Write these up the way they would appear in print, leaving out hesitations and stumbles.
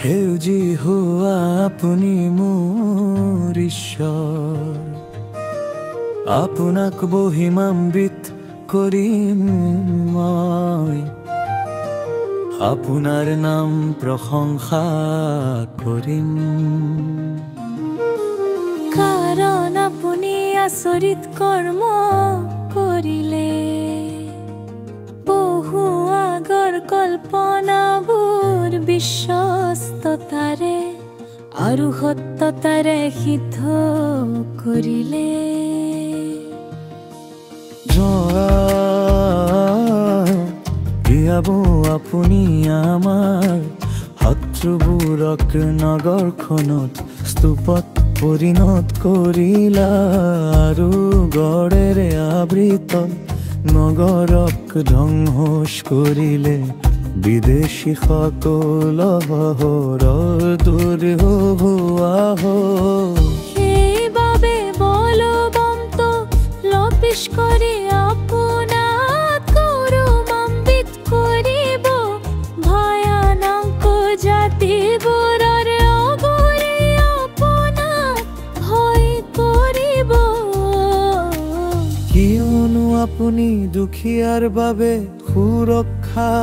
হে যিহোৱা আপুনি মোৰ ঈশ্বৰ, আপোনাক মহিমান্বিত কৰিম মই, আপোনাৰ নাম প্ৰশংসা কৰিম। কাৰণ আপুনি আচৰিত কৰ্ম কৰিলে, বহু আগৰ কল্পনাবোৰ বিশ্বস্ততাৰে আৰু সত্যতাৰে সিদ্ধ কৰিলে। দিয়াব আপুনি আমাৰ শত্ৰুবোৰক নগৰখনত স্তূপত পৰিণত কৰিলা, আৰু গড়েৰে আবৃত নগৰক ধ্বংস কৰিলে। বিদেশী সকল দূৰ হোৱা। সেইবাবে বলৱন্ত লপিস কৰি আপোনাক গৌৰৱান্বিত কৰিব, ভয়ানক জাতিবোৰৰ অগৰে আপোনাক ভয় কৰিব। কিয়নো আপুনি দুখীয়াৰ বাবে সুৰক্ষা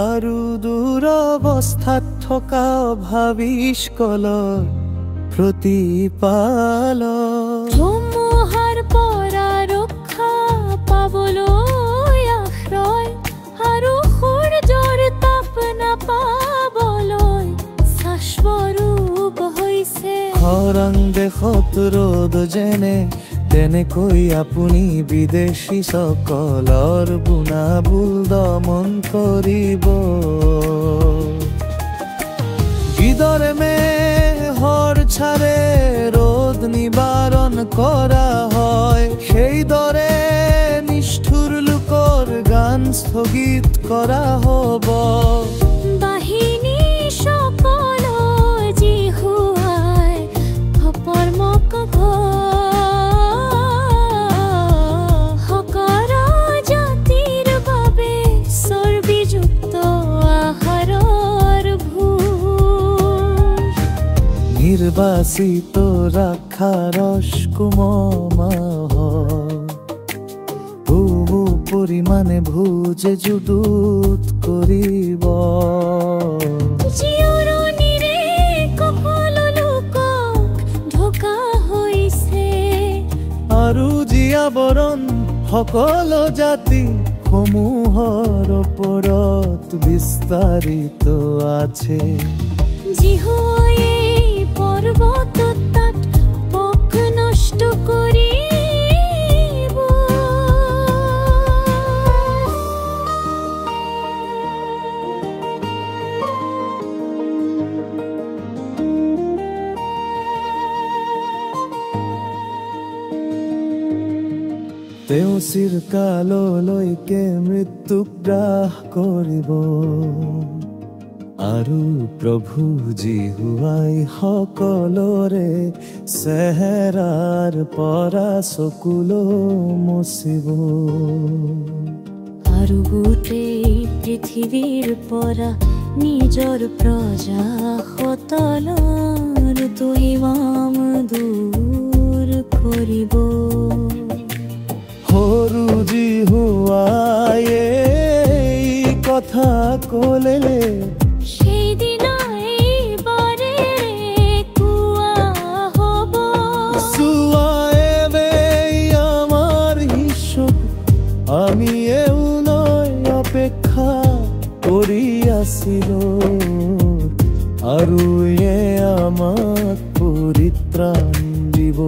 আৰু দুৰৱস্থাত থকা অভাৱীসকলৰ প্ৰতিপালক। ধুমুহাৰ পৰা ৰক্ষা পাবলৈ আশ্ৰয় আৰু সূৰ্যৰ তাপ নাপাবলৈ শ্বাসস্বৰূপ হৈছে। খৰাং দেশত ৰ'দ যেনে, তেনেকৈ আপুনি বিদেশী সকলৰ বুনাবুল দমন কৰিব। যিদৰে মেঘৰ ছাৰে ৰ'দ নিবাৰণ কৰা হয়, সেইদৰে নিষ্ঠুৰ লোকৰ গান স্থগিত কৰা হ'ব। বাহিনী সকল যিহোৱাই অপৰমক সকলো জাতিৰ বাবে চৰ্বিযুক্ত আহাৰৰ ভোজ। নিৰ্বাচিত দ্ৰাক্ষাৰস কুমমাহ বহু পৰিমাণে ভোজে যুদুত কৰিব। জিৰণিৰে সকলো লোকক ঢকা হৈছে, আৰু জীয়াবৰণ সকলো জাতি সমূহৰ ওপৰত বিস্তাৰিত আছে। যিহোৱাই এই পৰ্বতত তাত পক নষ্ট কৰিব। তেওঁ চিৰকাললৈকে মৃত্যুক গ্ৰাস কৰিব, আৰু প্ৰভু যিহোৱাই সকলোৰে চেহেৰাৰ পৰা চকুলো মচিব। আৰু গোটেই পৃথিৱীৰ পৰা নিজৰ প্ৰজা সকলৰ দুহিমাম দূৰ কৰিব। সৰু যিহোৱাই এই কথা ক'লে, সেইদিনা এইবাৰেৰে কোৱা হ'ব, চোৱা এৱেই আমাৰ ঈশ্বৰ, আমি এওঁলৈ অপেক্ষা কৰি আছিলো, আৰু ইয়ে আমাক পৰিত্ৰাণ দিব।